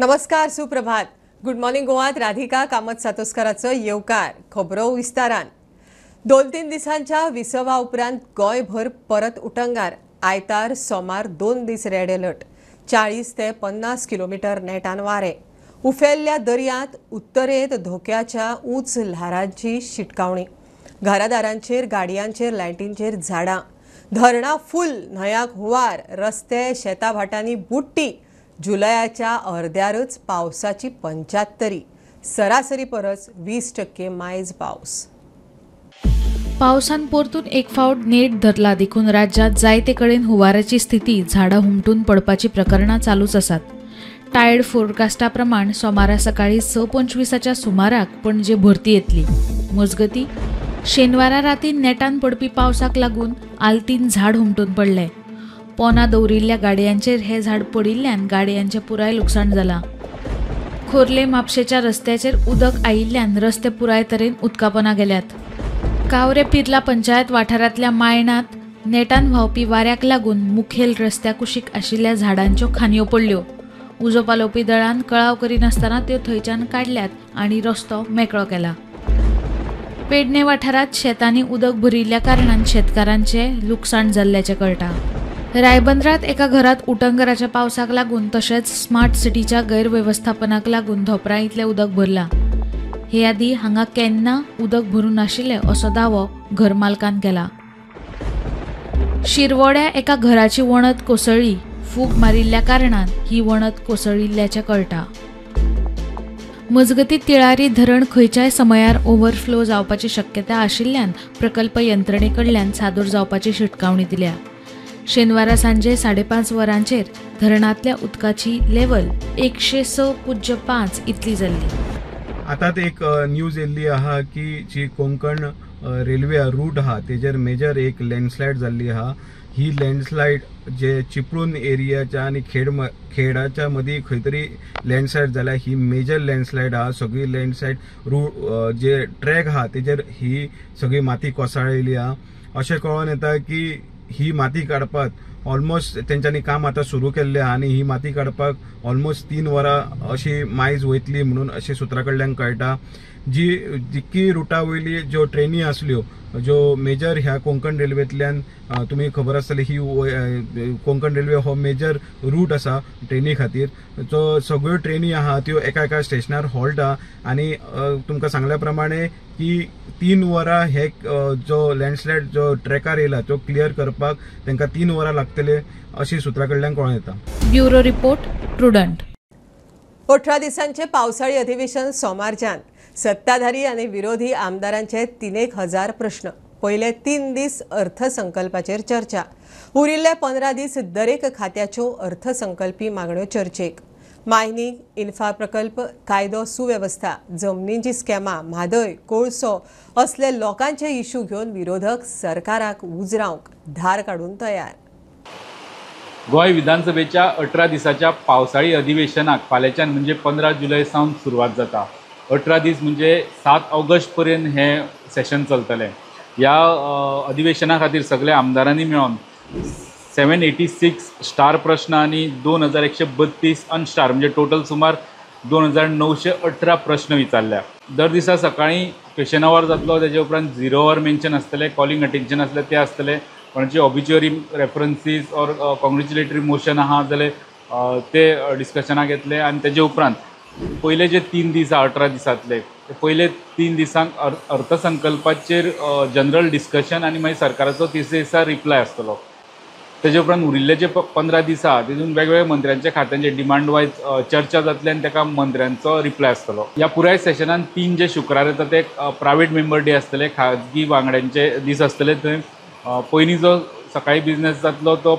नमस्कार, सुप्रभात. Good morning गोवात Radhika Kamat सातोस्कराचो येवकार. खबरो विस्तारान. 2-3 दिसांच्या विसवा उपरांत गोंयभर परत उटंगार. आयतार सोमार 2 दीस रेड अलर्ट. 40 ते 50 किलोमीटर नेटान वारें. उफेल्ल्या दर्यांत उत्तरेंत धोक्याच्या उंच ल्हारांची शिटकावणी. घरादारांचेर, गाडयांचेर, लायटींचेर झाडां. धरणां फूल, न्हंयांक हुंवार, रस्ते शेता भाटांनी बुडटी. जुलयाच्या अर्द्यारच पावसाची 75, सरासरी परस 20% मायज पावस. पावसान परतून एक फावट नेट धरला देखून राज्यात जायते कडेन हुंवाराची स्थिती, झाडां हुमटून पडपाची प्रकरणां चालूच आसात. टायड फोरकास्टा प्रमाण सोमारा सकाळी 6:25 सुमाराक पणजे भरती येतली. मजगती शेनवारा राती नेटान पडपी पावसाक लागून आलतीन झाड हुमटून पडले. पोना दवरिल्ल्या गाडयांचेर हे झाड पडिल्ल्यान गाडयांचें पुराय लुकसाण जालां. खोर्ले म्हापशेच्या रस्त्याचेर उदक आयिल्ल्यान रस्ते पुराय तरेन उदकापोना गेल्यात. कावरे पिर्ला पंचायत वाठारांतल्या मायणांत नेटान व्हांवपी वाऱ्याक लागून मुखेल रस्त्या कुशीक आशिल्ल्या झाडांच्यो खांदयो पडल्यो. उजो पालोवपी दळान कळाव करिनासतना त्यो थंयच्यान काडल्यात आनी रस्तो मेकळो केला. पेडणे वाठारांत शेतांनी उदक भरिल्ल्या कारणान शेतकारांचें लुकसाण जाल्ल्याचें कळटा. रायबंदरात एका घरात उटंगराच्या पावसाक लागून तशेंच स्मार्ट सिटीच्या गैरवेवस्थापनाक लागून धोपरां इतलें उदक भरलां. हे आदीं हांगा केन्ना उदक भरूं नाशिल्लें असो दावो घरमालकान केला. शिरवड्या एका घराची वणत कोसळ्ळी. फूग मारिल्ल्या कारणान ही वणत कोसळिल्ल्याचें कळटा. मजगती तिळारी धरण खंयच्याय समयार ओव्हरफ्लो जावपाची शक्यता आशिल्ल्यान प्रकल्प यंत्रणे कडल्यान सादूर जावपाची शिटकावणी दिल्या. शेनवारा सांजे 5:30 वरांचेर धरणांतल्या उदकाची लेवल 106.5 इतली जाल्ली. आतांच एक न्यूज येयल्ली आहा की जी कोंकण रेल्वे रूट आहा तेजेर मेजर एक लँडस्लायड जाल्ली आहा. ही लँडस्लायड जे चिपळूण एरियाच्या आनी खेडाच्या मदीं खंय तरी लँडस्लायड जाल्या. ही मेजर लँडस्लायड आहा. सगळी लँडस्लायड रूट जे ट्रॅक आहा तेजेर ही सगळी माती कोसळिल्ली आहा. अशें कळोन येता की ही माती काडपाक ऑलमोस्ट तेंच्यांनी काम आतां सुरू केल्लें आहा आनी ही माती काडपाक ऑलमोस्ट 3 वरां अशी मायज वयतली म्हणून अशें सुत्रां कडल्यान कळटा. जी जिक्की रुटा वयली ज्यो ट्रेनी आसल्यो ज्यो मेजर ह्या कोंकण रेल्वेंतल्यान तुमी खबर आसतली ही कोंकण रेल्वे हो मेजर रूट आसा ट्रेनी खातीर. जो सगळ्यो ट्रेनी आहा त्यो एका एका स्टेशनार हॉल्ट आहा आनी तुमकां सांगल्या प्रमाणे की 3 वरां हे जो लँडस्लायड जो ट्रॅकार येयला तो क्लियर करपाक तांकां 3 वरां लागतले अशी सुत्रां कडल्यान कळोन येता. Bureau report, Prudent. 18 दिसांचे पावसाळी अधिवेशन सोमारच्यान. सत्ताधारी आनी विरोधी आमदारांचे 3,000 प्रश्न. पयले 3 दीस अर्थसंकल्पाचेर चर्चा. उरिल्ले 15 दीस दरेक खात्याच्यो अर्थसंकल्पी मागण्यो चर्चेक. मायनिंग, इन्फा प्रकल्प, कायदो सुवेवस्था, जमनींची स्कॅमां, म्हादय, कोळसो असले लोकांचे इश्यू घेवन विरोधक सरकाराक उजरावंक धार काडून तयार. गोंय विधानसभेच्या 18 दिसाच्या पावसाळी अधिवेशनाक फाल्यांच्यान म्हणजे 15 जुलय सावन सुरवात जाता. 18 दीस म्हणजे 7 ऑगस्ट पर्यंत हे सेशन चलतलें. ह्या अधिवेशना खातीर सगल्या आमदारांनी मेळून 786 स्टार प्रश्न आनी 2132 अनस्टार म्हणजे टोटल सुमार 2918 प्रश्न विचारल्या. दर दिसा सकाळीं क्वेश्चन our जातलो, तेजे उपरांत 0 our mention आसतलें, कॉलिंग अटेन्शन आसलें तें आसतलें, कोणाची obituary references or congratulatory motion आहा जाल्यार ते डिस्कशनाक येतले. आनी तेजे उपरांत पयले जे 3 दीस आहा 18 दिसांतले ते पयले 3 दिसांक अर्थसंकल्पाचेर जनरल डिस्कशन आनी मागीर सरकाराचो तिसरे दिसा रिप्लाय आसतलो. तेजे उपरांत उरिल्ले जे 15 दीस आहा तितून वेगवेगळ्या मंत्र्यांच्या खात्यांचे डिमांड वायज चर्चा जातली आनी ताका मंत्र्यांचो रिप्लाय आसतलो. ह्या पुराय सेशनान 3 जे शुक्रार येता ते प्रायवेट मेंबर डे आसतले, खाजगी वांगड्यांचे दीस आसतले. थंय पयलीं जो सकाळी बिजनेस जातलो तो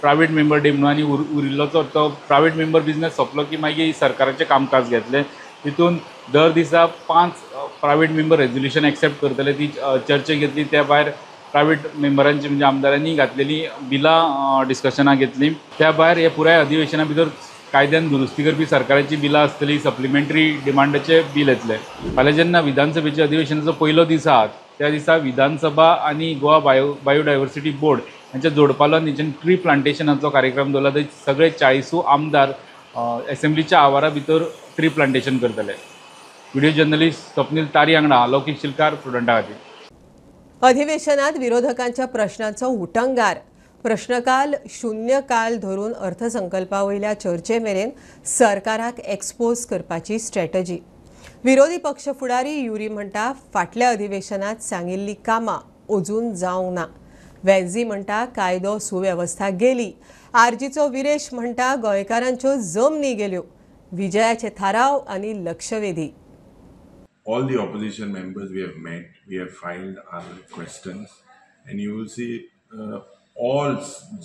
प्रायवेट मेंबर डे म्हणून आनी उरिल्लो तो प्रायवेट मेंबर बिजनेस सोंपलो की मागीर सरकाराचें कामकाज घेतलें. तितून दर दिसा 5 प्रायवेट मेंबर रेजोल्युशन एक्सेप्ट करतले, ती चर्चा घेतली. त्या भायर प्रायवेट मेंबरांची म्हणजे आमदारांनी घातलेली बिलां डिस्कशनाक घेतली. त्या भायर हे पुराय अधिवेशना भितर कायद्यान दुरुस्ती करपी सरकाराची बिलां आसतली, सप्लिमेंटरी डिमांडाचे बील येतले. फाल्यां जेन्ना विधानसभेच्या अधिवेशनाचो पयलो दीस आहा त्या दिसा विधानसभा आनी गोवा बायोडायवर्सिटी बोर्ड यांच्या जोडपालवान तेंच्यानी ट्री प्लांटेशनाचो कार्यक्रम दवरला. थंय सगळे 40 आमदार एसेंब्लीच्या आवारा भितर ट्री प्लांटेशन करतले. व्हिडिओ जर्नलिस्ट स्वप्नील तारी हांगडा लौकीक शिलकार, प्रुडंटा खातीर. अधिवेशनात विरोधकांच्या प्रश्नांचो उटंगार. प्रश्नकाल शून्यकाल धरून अर्थसंकल्पा वयल्या चर्चे मेरेन सरकाराक एक्सपोज करपाची स्ट्रॅटजी. विरोधी पक्ष फुडारी युरी म्हणटा फाटल्या अधिवेशनात सांगिल्ली कामां अजून जावंक ना. वेन्झी म्हणटा कायदो सुवेवस्था गेली. आरजीचो विरेश म्हणटा गोंयकारांच्यो जमनी गेल्यो. विजयाचे थाराव आनी लक्षवेधी. All the opposition members we have met, we have filed our questions, and you will see all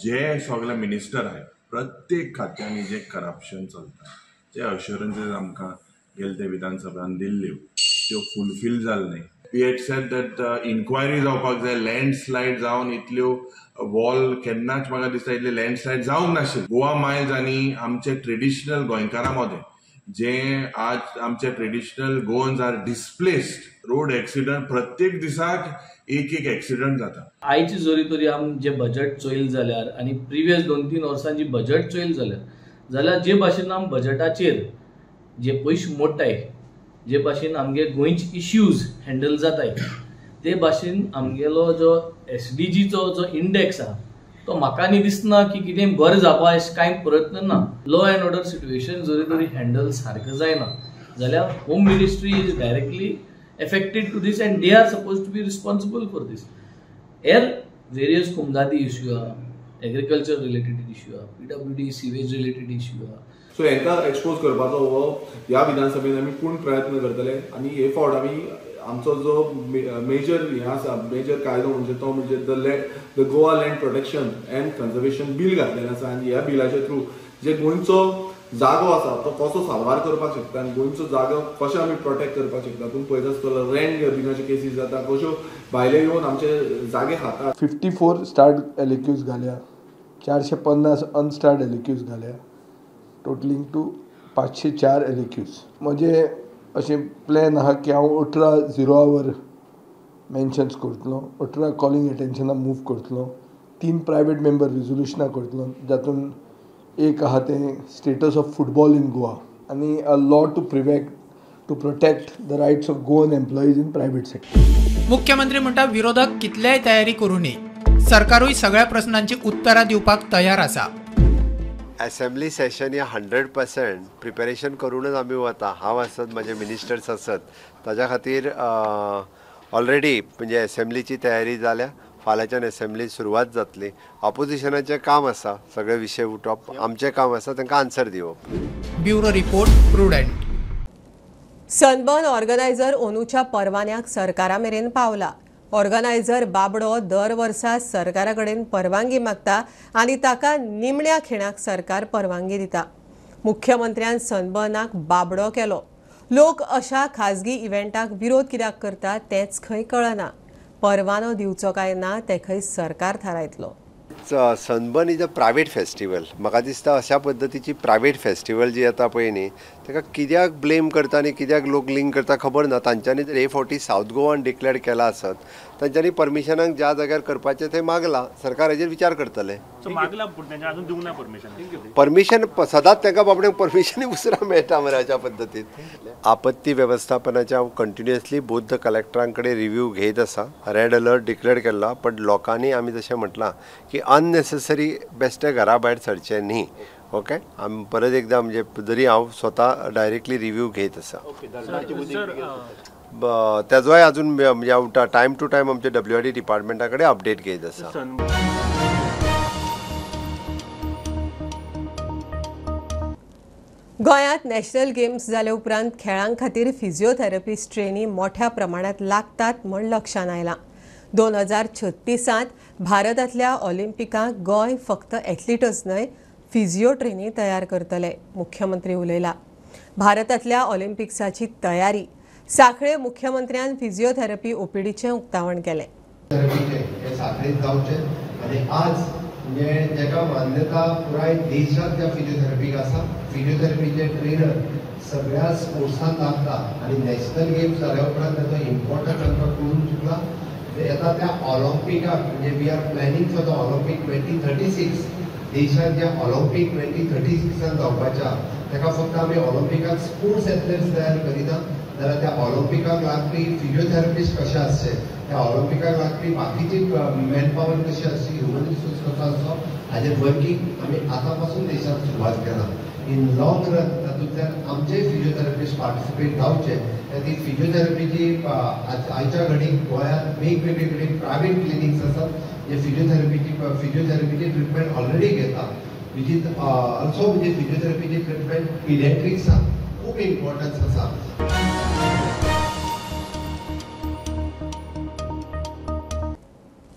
जे सगळे मिनिस्टर आहेत प्रत्येक खात्यांनी जे करप्शन चलता, जे अश्योरन्सेस आमकां गेले ते विधानसभान दिल्ल्यो त्यो फुलफील जाले न्ही. We had said that inquiry जावपाक जाय. लँडस्लायड जावन इतल्यो वॉल केन्नाच म्हाका दिसता इतले लँडस्लायड जावंक नाशिल्ले. गोवा मायल्स आनी आमचे ट्रेडिशनल गोंयकारां मदें जे आज आमचे traditional Goans are displaced. Road accident प्रत्येक दिसाक एक एक एक्सिडंट जाता. आयची जरी तरी आम जे बजट चोयल जाल्यार आनी प्रिवियस 2-3 वर्सांची बजट चोयल जाल्यार जे भाशेन आम बजटाचेर जे पयशे मोडटाय, जे भाशेन आमगे गोंयचे इश्यूज हँडल जाताय, ते भाशेन आमगेलो जो एसडीजीचो जो इंडेक्स आहा तो म्हाका न्ही दिसना की कितें बरें जावपा अशें कांय प्रयत्न ना. लॉ एंड ऑर्डर सिट्युएशन जरी तरी हँडल सारकें जायना जाल्यार home ministry is directly affected to this and they are suppose to be responsible for this. Air various कोमदादी issue आहा, एग्रीकल्चर रिलेटेड इश्यू आहा, पीडब्ल्यूडी सिवेज रिलेटेड इश्यू आहा. So हेंकां expose करपाचो हो ह्या विधानसभेन आमी पूर्ण प्रयत्न करतले. आनी हे फावट आमी आमचो जो मेजर हें आसा, मेजर कायदो म्हणजे तो म्हणजे the Goa land protection and conservation bill घातलेलें आसा. आनी ह्या बिलाच्या थ्रू जे गोंयचो जागो आसा तो कसो साल्वार करपाक शकता आनी गोंयचो जागो कशें आमी प्रोटेक्ट करपाक शकता. तुमी पळयता आसतलो लँड ग्रेबिंगाच्यो केसीस जाता, कश्यो भायले येवन आमचे जागे खाता. 54 स्टार्ट एलएक्यूज घाल्या, 450 अनस्टार्ट एलएक्यूज घाल्या, टोटलिंग टू 504 एलएक्यूज. म्हजें अशें प्लॅन आहा की हांव 18 झिरो our mentions करतलो, 18 कॉलिंग एटेन्शनां मूव करतलो, 3 प्रायवेट मेंबर रिजोल्युशनां करतलो, जातूंत एक आहा तें status of football in Goa आनी a law to prevent to protect the rights of Goan employees in private sector. मुख्यमंत्री म्हणटा विरोधक कितलेय तयारी करूनय सरकारूय सगळ्या प्रश्नांची उत्तरां दिवपाक तयार आसा. एसेंब्ली सेशन हे 100% प्रिपेरेशन करूनच आमी वता. हांव आसत, म्हाजे मिनिस्टर्स आसत, ताज्या खातीर ऑलरेडी म्हणजे एसेंब्लीची तयारी जाल्या. फाल्यांच्यान एसेंब्ली सुरवात जातली. ऑपोजिशनाचें काम आसा सगळे विशय उठोवप, आमचें काम आसा तांकां आन्सर दिवप. Bureau report, Prudent. Sunburn organiser ओनूच्या परवान्याक सरकारा मेरेन पावला. ऑर्गनायझर बाबडो दर वर्सा सरकारा कडेन परवानगी मागता आनी ताका निमण्या खिणाक सरकार परवानगी दिता. मुख्यमंत्र्यान सनबर्नाक बाबडो केलो. लोक अशा खाजगी इव्हेंटाक विरोध कित्याक करता तेंच खंय कळना. परवानो दिवचो काय ना तें खंय सरकार थारायतलो. Sunburn is a private festival. म्हाका दिसता अशा पद्दतीची प्रायवेट फेस्टिवल जी येता पळय न्ही, ताका कित्याक ब्लेम करता आनी कित्याक लोक लिंक करता खबर ना. तांच्यांनी जर हे फावटी सावथ गोवान डिक्लेअर केला आसत, तांच्यांनी परमिशनाक ज्या जाग्यार करपाचें थंय मागलां, सरकार हेजेर विचार करतले. परमिशन सदांच तांकां बाबड्यांक परमिशनूय उसरां मेळटा मरे. अशा पद्दतीन आपत्ती वेवस्थापनाचे हांव कंटिन्युअसली बौद्ध कलेक्टरां कडेन रिव्यू घेत आसा. रेड अलर्ट डिक्लेअर केल्लो, पण लोकांनी आमी जशें म्हटलां की अननेसेसरी बेश्टे घरा भायर सरचें न्ही. ओके, आमी परत एकदा म्हणजे जरी हांव स्वता डायरेक्टली रिव्यू घेत आसा तेजोय अजून म्हणजे हांव टायम टू टायम आमच्या WRD डिपार्टमेंटा कडेन अपडेट घेत आसा. गोंयांत नॅशनल गेम्स जाले उपरांत खेळां खातीर फिजिओथेरपिस्ट ट्रेनी मोठ्या प्रमाणात लागतात म्हण लक्षांत आयलां. 2036 भारतांतल्या ऑलिम्पिकाक गोंय फक्त एथलीटच न्हय फिजिओ ट्रेनी तयार करतले, मुख्यमंत्री उलयला. भारतांतल्या ऑलिम्पिक्साची तयारी सांखळे मुख्यमंत्र्यान फिजिओथेरपी ओपीडीचें उक्तावण केलें. सांखळेंत जावचें आनी आज म्हणजे जाका मान्यता पुराय देशांत त्या फिजिओथेरपीक आसा. फिजिओथेरपीचे ट्रेनर सगळ्या स्पोर्ट्सान लागता आनी नॅशनल गेम्स जाल्या उपरांत ताचो इम्पॉर्टन्स आमकां कळून चुकला. येता त्या ऑलिम्पिकाक म्हणजे we are planning for the Olympic 2036. देशात जे ऑलिम्पिक 2036 जावपाच्या ताका फक्त आमी ऑलिम्पिकाक स्पोर्ट्स एथलेट्स तयार करिना जाल्यार त्या ऑलिम्पिकाक लागपी फिजियोथेरपिस्ट कशे आसचे, त्या ऑलिम्पिकाक लागपी बाकीची मॅनपावर कशी आसची, ह्युमन रिसोर्स कसो आसचो हाजेर वर्कींग आमी आतां पासून देशांत सुरवात केला. इन लॉंग रन तातूंतल्यान आमचेय फिजियोथेरपिस्ट पार्टिसिपेट जावचे. ती फिजियोथेरपीची आयच्या घडीक गोंयांत वेगवेगळे कडेन प्रायवेट क्लिनिक्स आसात जे फिजियोथेरपीची ट्रिटमेंट ऑलरेडी घेता, which is also म्हणजे फिजियोथेरपीची ट्रिटमेंट पिडियाट्रिक्साक खूब इम्पॉर्टन्स आसा.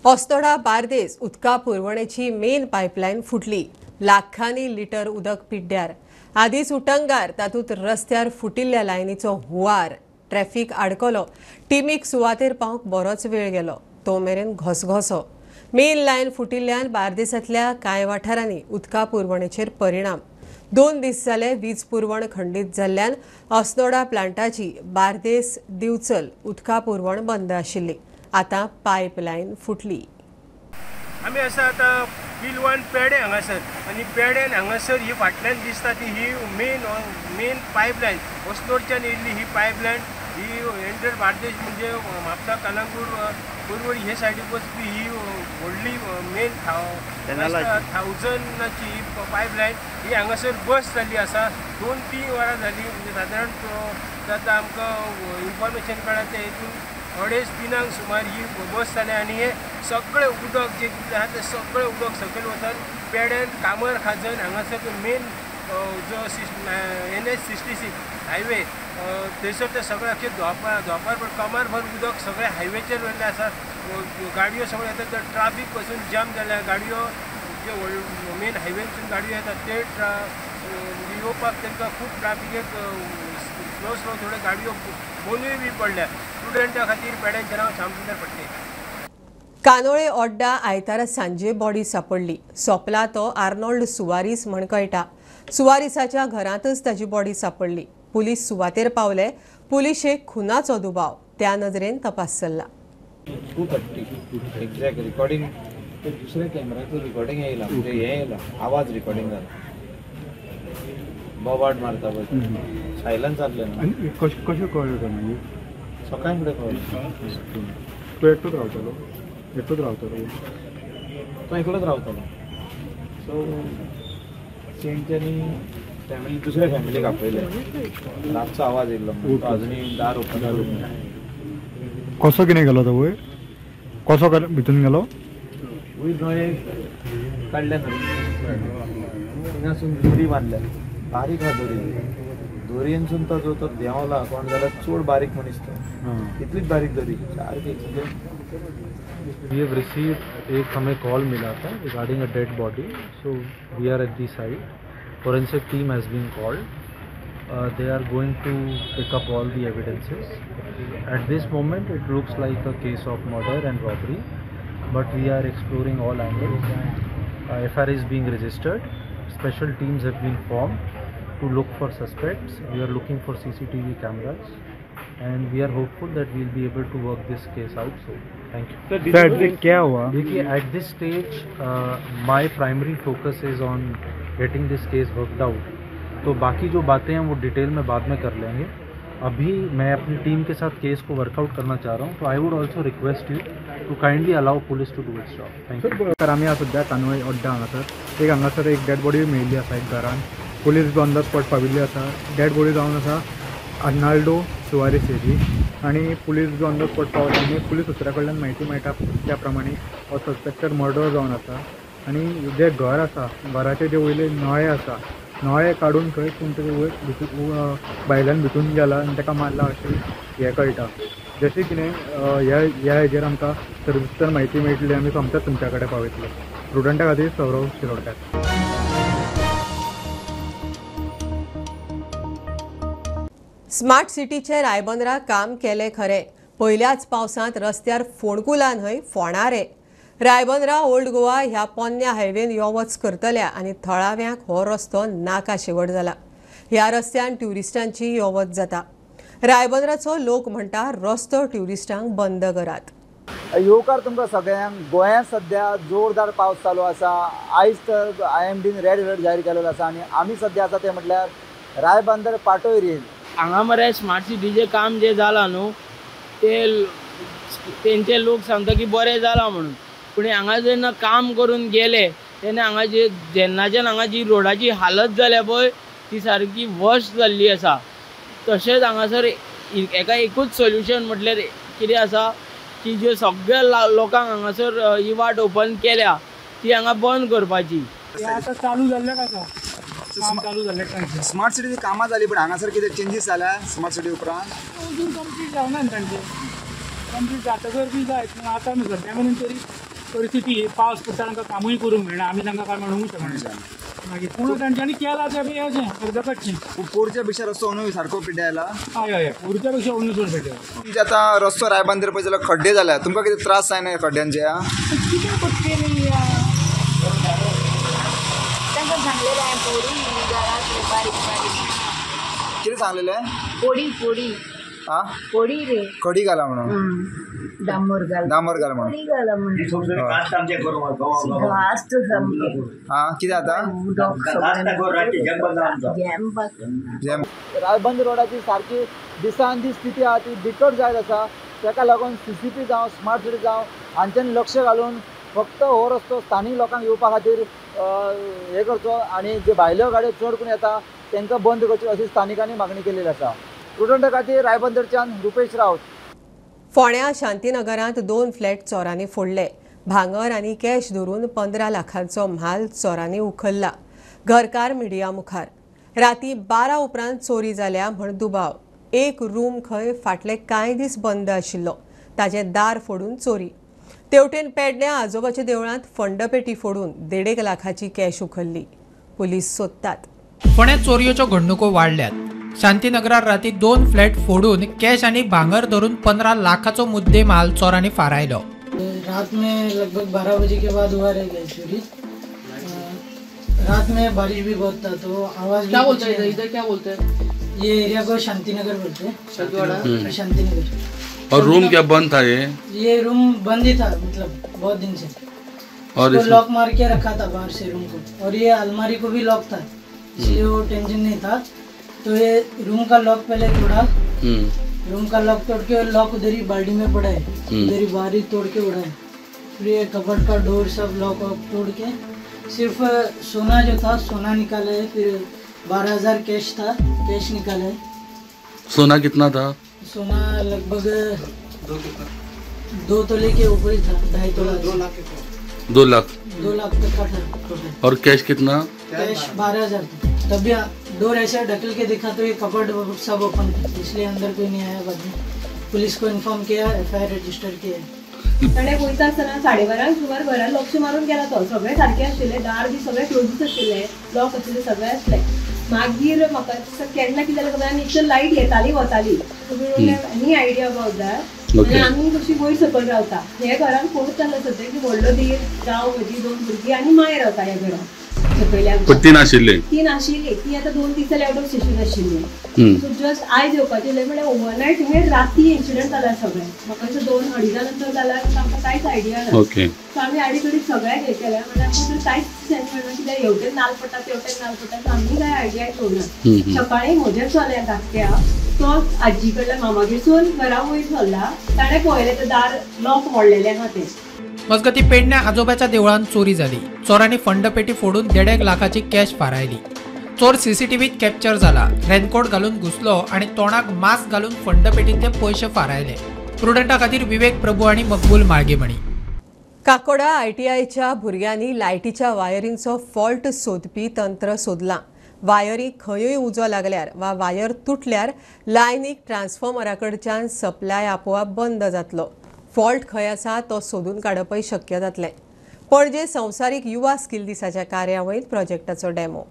अस्नोडा बार्देस उदका पुरवणेची मेन पायपलायन फुटली. लाखांनी लिटर उदक पिड्ड्यार. आदीच उटंगार, तातूंत रस्त्यार फुटिल्ल्या लायनीचो हुंवार. ट्रॅफिक आडकलो. टिमीक सुवातेर पावंक बरोच वेळ गेलो. तो मेरेन घसघसो. मेन लायन फुटिल्ल्यान बार्देसांतल्या कांय वाठारांनी उदका पुरवणेचेर परिणाम. 2 दीस जाले वीज पुरवण खंडीत जाल्ल्यान अस्नोडा प्लांटाची बार्देस दिवचल उदका पुरवण बंद आशिल्ली. आतां पायपलायन फुटली. आमी आसा आतां बिलवान पेडे हांगासर आनी पेड्यान हांगासर ही फाटल्यान दिसता ती ही मेन पायपलायन अस्नोडच्यान येयल्ली ही पायपलायन ही एंटर बार्देश म्हणजे म्हापसा कलंगूट पर्वरी हे सायडीक वचपी ही व्हडली मेन 1000ची ही पायपलायन ही हांगासर बस जाल्ली आसा. 2-3 वरां जाली म्हणजे सादारण जाता आमकां इन्फॉर्मेशन कळ्ळां ते हितून 2:30-3 सुमार ही बस जाली आनी हे सगळें उदक जें कितें आसा तें सगळें उदक सकयल वचून पेड्यान कामर खाजन हांगासर मेन जो NH 66 highway थंयसर ते सगळें अख्खें धोंपार कमरभर उदक सगळें हायवेचेर वयलें आसा. गाडयो सगळ्यो येतात तर ट्राफीक पासून जाम जाल्या. गाडयो जे मेन हायवेसून गाडयो येतात ते येवपाक तांकां खूब ट्राफिकेक स्लो स्लो थोड्यो गाडयो बंदूय बी पडल्या. स्टुडंटा खातीर पेड्यांचें नांव सामकें पडलें. कानोळे ओड्डा आयतारा सांजे बॉडी सापडली. सोंपला तो आर्नोल्ड सुवारीस म्हण कळटा. सुवारीसाच्या घरांतच ताजी बॉडी सापडली. पुलीस सुवातेर पावले. पुलिशेक खुनाचो दुबाव. त्या नजरेन तपास चल्ला. 2:30 एक्झॅक्ट रिकॉर्डिंग ते दुसऱ्या कॅमेराचो रिकॉर्डिंग येयला म्हणजे हे येयला आवाज रिकॉर्डिंग जाला. बोबाट मारता पळय सायलन्स जातलें ना. कशें कळ्ळें तुका मागीर? सकाळीं फुडें कळ्ळें. तूं एकटोच रावतालो? एकटोच रावतालो तो? एकलोच रावतालो. सो तेंच्यांनी फॅमिली दुसऱ्या फॅमिलीक आपयलें. रातचो आवाज येयल्लो अजुनूय दार ओपन करूंक ना. कसो कितें गेलो तो वयर? कसो भितून गेलो? वयर नळे काडल्या न्हू थिंगासून दोरी बांदल्या. बारीक आहा दोरी. दोरयेनसून तो जो तो देंवला कोण जाल्यार चड बारीक मनीस तो, इतलीच बारीक दोरी सारकी. We have received एक हमें कॉल मिला था regarding a dead body, so we are at the site. Forensic team has been called. They are going to pick up all the evidences. At this moment it looks like a case of murder and robbery, but we are exploring all angles. FIR is being registered. Special teams have been formed to look for suspects. We are looking for CCTV cameras and we are hopeful that we will be able to work this case out soon. Thank you. Sir, क्या हुआ? देखिए, at this stage my primary focus is on getting this case worked out. तो बाकी जो बातें हैं वो detail में बाद में कर लेंगे. अभी मैं अपनी टीम के साथ केस को वर्कआउट करना चाह रहा हूँ. तो I would also request you to kindly allow police to do its job. Thank you. तर आमी सद्या कानोळे अड्डा हांगासर एक हांगासर एक डेड बॉडी मेळिल्ली आसा एक घरान. पुलीस ऑन the spot पाविल्ली आसा. डेड बॉडी जावन आसा आर्नाल्डो सुवारीस हेजी आनी पुलीस ऑन the spot पावले आनी पुलीस सुत्रा कडल्यान म्हायती मेळटा त्या प्रमाणे हो सस्पेक्टेड मर्डर जावन आसा आनी जें घर आसा घराचे जे वयले नळे आसा नळे काडून थंय कोण तरी वयर भितून भायल्यान भितून गेला आनी ताका मारला अशें हें कळटा. जशें कितें ह्या हेजेर आमकां सविस्तर म्हायती मेळटली आमी सोमतेच तुमच्या कडेन पावयतले. प्रुडंटा खातीर सौरव शिरोडकर. स्मार्ट सिटीचे रायबंदरा काम केले खरे, पयल्याच पावसांत रस्त्यार फोंडकुलां न्हय फोंडारे. रायबंदरा ओल्ड गोवा ह्या पोन्न्या हायवेन यो वच करतल्या आनी थळाव्यांक हो रस्तो नाका शेवट जाला. ह्या रस्त्यान ट्युरिस्टांची यो वच जाता. रायबंदराचो लोक म्हणटा रस्तो ट्युरिस्टांक बंद करात. येवकार तुमकां सगळ्यांक. गोंयांत सद्या जोरदार पावस चालू आसा. आयज तर IMDन रेड अलर्ट जाहीर केलेलो आसा आनी आमी सद्या आसा ते म्हटल्यार रायबंदर पाटो एरियेन. हांगा मरे स्मार्ट सिटीचें काम जें जालां न्हू ते तेंचे लोक सांगता की बरें जालां म्हणून, पूण हांगा जेन्ना काम करून गेले तेन्ना हांगा जे जेन्नाच्यान हांगा जी रोडाची हालत जाल्या पळय ती सारकी वर्स्ट जाल्ली आसा. तशेंच हांगासर एका एकूच सोल्युशन म्हटल्यार कितें आसा की ज्यो सगळ्या लोकांक हांगासर ही वाट ओपन केल्या ती हांगा बंद करपाची. आतां चालू जाल्लेच आसा, काम चालू जाल्लेच आसा. स्मार्ट सिटीची कामां जाली पण हांगासर कितें चेंजीस जाल्या स्मार्ट सिटी उपरांत? अजून कंप्लीट जावना न्ही तांचे, कंप्लीट जातकर बी जायत पूण आतां न्हू सद्या मेरेन तरी परिस्थिती पावस पडटा तांकां कामूय करूंक मेळना, आमी तांकां काय म्हणूंक शकना मागीर. पूण तांच्यांनी केलां तें बी अशें अर्दकटचें. पोरच्या पेक्षा रस्तो अंदू सारको पेड्ड्यार आयला? हय हय, पोरच्या पेक्षा अंदू चड पेड्ड्यार. तुमचे आतां रस्तो रायबंदर पळय जाल्यार खड्डे जाल्या, तुमकां कितें त्रास जायना खड्ड्यांचे? कितें पडटलें तांकां सांगलेलें हांवें पोडी बारीक बारीक. कितें सांगलेलें? पोडी पोडी आ पोडी रे खडी घाला म्हणून, डांबर घाल, डांबर घाल म्हणून, खडी घाला म्हणून. कितें आतां रायबंदर रोडाची सारकी दिसान दीस स्थिती आहा ती बिकट जायत आसा. ताका लागून CCP जावं स्मार्ट सिटी जावं हांच्यान लक्ष घालून फक्त हो रस्तो स्थानीक लोकांक येवपा खातीर हे करचो आनी जे भायल्यो गाडयो चड करून येता तांकां बंद करच्यो अशी स्थानिकांनी मागणी केल्ली आसा. प्रुडंटा खातीर रायबंदरच्यान रुपेश राऊत. फोंड्या शांतीनगरांत 2 फ्लॅट चोरांनी फोडले. भांगर आनी कॅश धरून 15 लाखांचो म्हाल चोरांनी उखल्ला. घरकार मिडिया मुखार राती 12 उपरांत चोरी जाल्या म्हण दुबाव. एक रूम खंय फाटले कांय दीस बंद आशिल्लो, ताजें दार फोडून चोरी. तेवटेन पेडण्या आजोबाच्या देवळांत फंडपेटी फोडून 1.5 लाखाची कॅश उखल्ली. पुलीस सोदतात. फोंड्या चोरयेच्यो घडणुको वाडल्यात. शांतीनगरार राती 2 फ्लॅट फोडून कॅश आणि भांगर धरून 15 लाखाचो मुद्देमाल चोरांनी फारायलो. रात में लगभग 12 बजे के बाद हुआ रह गया चोरी. रात में बारिश भी बहुत था तो आवाज क्या बोलते हैं इधर, क्या बोलते हैं ये एरिया को? शांतिनगर बोलते हैं, शांतिनगर. और रूम क्या बंद था? ये रूम बंद ही था, मतलब बहुत दिन से. और तो लॉक मार के रखा था बाहर से रूम को, और ये अलमारी को भी लॉक था इसलिए वो टेंशन नहीं था. तो ये रूम का लॉक पहले तोड़ा, रूम का लॉक तोड़ के लॉक उधर ही बाल्टी में पड़ा है, उधर ही बाहर ही तोड़ के उड़ा है. फिर ये कबर्ड का डोर सब लॉक वॉक तोड़ के सिर्फ सोना जो था सोना निकाला है. फिर 12,000 कैश था, कैश निकाला है. सोना कितना था? सोना लगभग 2 तोले के ऊपर ही था, 2.5 तोला. 2 लाख, 2 लाख तक का था टोटल. और कैश कितना? कैश 12,000 था. तभी डोर ऐसे ढकल के देखा तो ये कबर्ड सब ओपन था, इसलिए अंदर कोई नहीं आया. बाद में पुलिस को इन्फॉर्म किया, FIR register किया. ताणें वयता आसतना 12:30 सुमार घरान लक्ष मारून गेला तो. सगळें सारकें आशिल्लें, दार बी सगळें क्लोजूच आशिल्लें, लॉक आशिल्लें, सगळें आसलें. मागीर म्हाका केन्ना कितें जालें खबर आनी लायट येताली वताली. Any idea about that. आनी आमी कशी वयर सकयल रावता हे घरान कोणूच जाल्लो सद्या की व्हडलो देर, जाव, म्हजी 2 भुरगीं आनी माय रावता ह्या घरान. तीन आशिल्ली, तीन आशिल्ली ती आतां 2 दीस जाले आउट ऑफ स्टेशन आशिल्ली. सो जस्ट आयज येवपाचें आशिल्लें म्हळ्यार ओवरनायट हे राती इन्सिडंट जाला सगळें. म्हाका दिसता 2-2.5 नंतर जाला, आमकां कांयच आयडिया ना. सो आमी आडी कडी सगळ्याक हें केलें म्हळ्यार आमकां तर कांयच सेन्स मेळना कित्याक हेवटेन नाल पडटा तेवटेन नाल पडटा. सो आमी कांय आयडिया येवना. सकाळीं म्हजें चलया धाकट्या तो आजी कडल्यान मामागेरसून घरा वयर सरला, ताणें पळयलें तें दार लॉक मोडलेलें आहा तें. मजगती पेडण्या आजोबाच्या देवळांत चोरी जाली. चोरांनी फंडपेटी फोडून 1.5 लाखाची कॅश फारायली. चोर CCTVत कॅप्चर जाला. रेनकोट घालून घुसलो आणि तोंडाक मास्क घालून फंडपेटींतले पयशे फारायले. प्रुडंटा खातीर विवेक प्रभू आणि मकबूल माळगेमणी. काकोडा ITIच्या भुरग्यांनी लायटीच्या वायरींचो फॉल्ट सोदपी तंत्र सोदलां. वायरी खंयूय उजो लागल्यार वा वायर तुटल्यार लायनीक ट्रान्सफॉर्मरा कडच्यान सप्लाय आपोआप बंद जातलो. फॉल्ट खंय आसा तो सोदून काडपय शक्य जातलें. पणजे संवसारीक युवा स्किल दिसाच्या कार्यावळींत प्रोजेक्टाचो डेमो.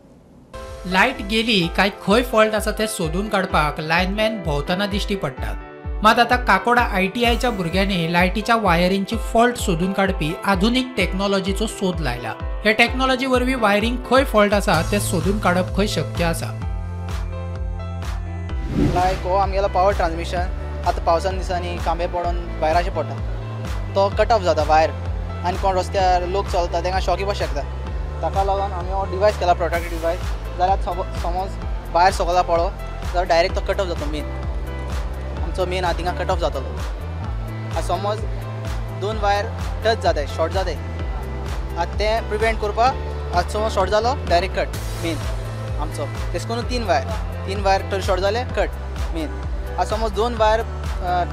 लायट गेली काय खंय फॉल्ट आसा ते सोदून काडपाक लायनमॅन भोंवतना दिश्टी पडटात. मात आतां काकोडा ITIच्या भुरग्यांनी लायटीच्या वायरींची फॉल्ट सोदून काडपी आधुनीक टॅक्नॉलॉजीचो सोद लायला. हे टॅक्नॉलॉजी वरवीं वायरींग खंय फॉल्ट आसा ते सोदून काडप खंय शक्य आसा. लायक हो आमगेलो पावर ट्रान्समिशन आतां पावसान दिसांनी खांबे पडून वायराचे पडटा. तो कट ऑफ जाता वायर आनी कोण रस्त्यार लोक चलता तांकां शॉक येवपाक शकता. ताका लागून आमी हो डिवायस केला, प्रोटेक्टिव डिवायस. जाल्यार समज वायर सकला पडो जाल्यार डायरेक्ट तो कट ऑफ जाता. मेन आमचो मेन आहा थिंगा कट ऑफ जातलो. आतां समज दोन वायर टच जाताय, शॉर्ट जाताय, आतां तें प्रिवेंट करपाक आतां समज शॉर्ट जालो डायरेक्ट कट मेन आमचो. तेश करून तीन वायर तर शॉर्ट जाले कट मेन. आतां समज दोन वायर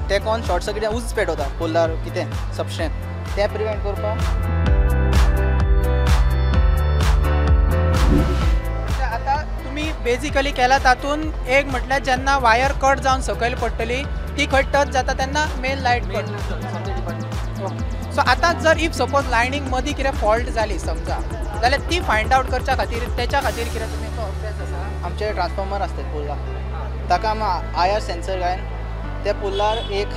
टेकोन शॉर्ट सर्किट उज पेटवता पोलार कितें सबस्टेंस, तें प्रिवेंट करपाक. आतां तुमी बेजिकली केला तातूंत एक म्हटल्यार जेन्ना वायर कट जावन सकयल पडटली ती खंय टच जाता तेन्ना मेन लायट कट. सो आतां जर if suppose lining मदीं कितें फॉल्ट जाली समजा जाल्यार ती फायंड आवट करच्या खातीर तेच्या खातीर कितें तुमी अभ्यास आसा? आमचे ट्रान्सफॉर्मर आसता पोलार, ताका आमी आयर सेन्सर घालून त्या पोलार एक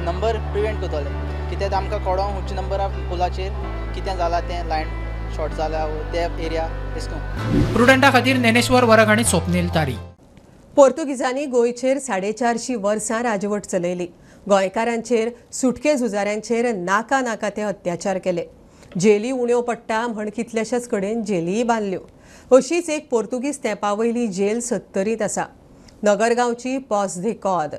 नंबर प्रिवेंट करतले कित्याक आमकां कळोंक खंयचे नंबर पोलाचेर कितें जालां तें लायन शॉर्ट जाल्या ते एरिया तेश करून. प्रुडंटा खातीर ज्ञानेश्वर वरक आनी स्वप्नील तारी. पोर्तुगीजांनी गोंयचेर 450 वर्सां राजवट चलयली. गोंयकारांचेर, सुटके झुजाऱ्यांचेर नाका नाका ते अत्याचार केले. जेली उण्यो पडटा म्हण कितल्याशाच कडेन जेलीय बांदल्यो. अशीच एक पोर्तुगीज तेंपा वयली जेल सत्तरींत आसा, नगरगांवची पॉस दे कॉद.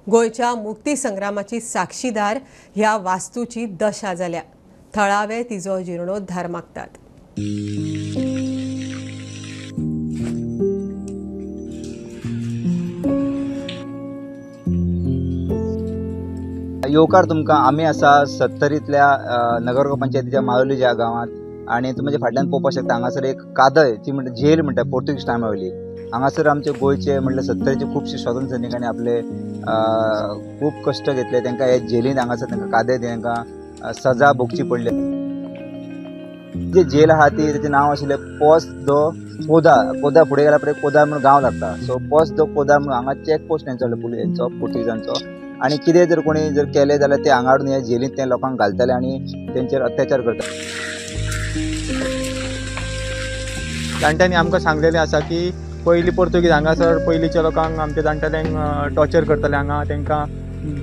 गोंयच्या मुक्ती संग्रामाची साक्षीदार ह्या वास्तूची दशा जाल्या. थळावे तिजो जिर्णोद्धार मागतात. येवकार तुमकां. आमी आसा सत्तरींतल्या नगरगांव पंचायतीच्या माळोली ज्या गांवांत आनी तुमच्या फाटल्यान पळोवपाक शकता हांगासर एक कादय ती म्हणटा जेल म्हणटा पोर्तुगीज टायमा वयली. हांगासर आमचे गोंयचे म्हणल्यार सत्तरीचे खुबशे स्वातंत्र्य सैनिकांनी आपले खूब कश्ट घेतले. तांकां हे जेलीन हांगासर तांकां कादय तांकां सजा भोगची पडली. जी जेल आहा ती तेचें नांव आशिल्लें पॉस the कोदा. कोदा फुडें गेल्या पळय कोदा म्हणून गांव लागता. सो पॉस the कोदा म्हणून हांगा चॅक पोस्ट तेंचो पुलिसांचो पोर्तुगीजांचो आनी कितें जर कोणी जर केलें जाल्यार ते हांगा हाडून ह्या जेलींत ते लोकांक घालताले आनी तेंचेर अत्याचार करताले. जाणट्यांनी आमकां सांगलेलें आसा की पयलीं पोर्तुगीज हांगासर पयलींच्या लोकांक आमच्या जाणटेल्यांक टॉर्चर करताले. हांगा तांकां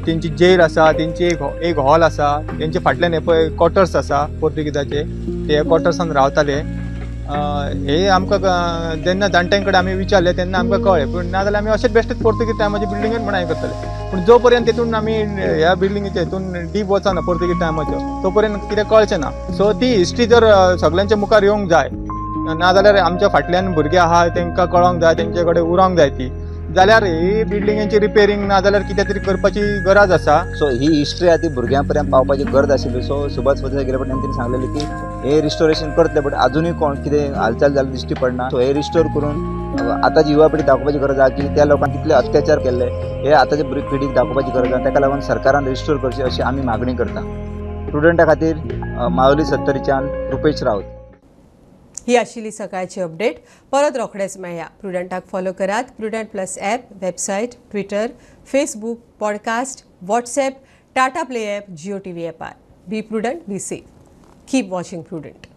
तेंची जेल आसा, तेंची एक हॉल आसा, तेंचे फाटल्यान हे पळय क्वॉर्टर्स आसा पोर्तुगीजाचे, ते क्वॉर्टर्सान रावताले. हे आमकां जेन्ना जाणट्यां कडेन आमी विचारलें तेन्ना आमकां कळ्ळें. पूण ना जाल्यार आमी अशेंच बेश्टेच पोर्तुगीज टायमाचे बिल्डिंगेन म्हण हें करताले. पूण जो पर्यंत तेतून आमी ह्या बिल्डिंगेच्या हितून डीप वचना पोर्तुगीज टायमाच्यो तो पर्यंत कितें कळचें ना. सो ती हिस्ट्री जर सगल्यांच्या मुखार येवंक जाय, ना जाल्यार आमच्या फाटल्यान भुरगे आहा तांकां कळोंक जाय, तेंचे कडेन उरोंक जाय ती, जाल्यार ही बिल्डिंगेची रिपेरींग ना जाल्यार कितें तरी करपाची गरज आसा. सो ही हिस्ट्री आहा ती भुरग्यां पर्यंत पावपाची गरज आशिल्ली. सो सुभाष फडणवीस गेले पण तेणी सांगलेलें की हे रिस्टोरेशन करतले, बट अजुनूय कोण कितें हालचाल जाल्ली दिश्टी पडना. सो हे रिस्टोर करून आतांची युवा पिढी दाखोवपाची गरज आहा की त्या लोकांक कितले अत्याचार केल्ले हे आतांच्या पिढीक दाखोवपाची गरज आहा. ताका लागून सरकारान रिस्टोर करची अशी आमी मागणी करता. स्टुडंटा खातीर मावली सत्तरीच्यान रुपेश राऊत. ही आशिल्ली सकाळची अपडेट. परत रोखडेच मेळया. प्रुडंटाक फॉलो करात Prudent plus app, website, Twitter, Facebook, podcast, WhatsApp, Tata Play app, Jio TV ॲपार. Be prudent, be safe, keep watching Prudent.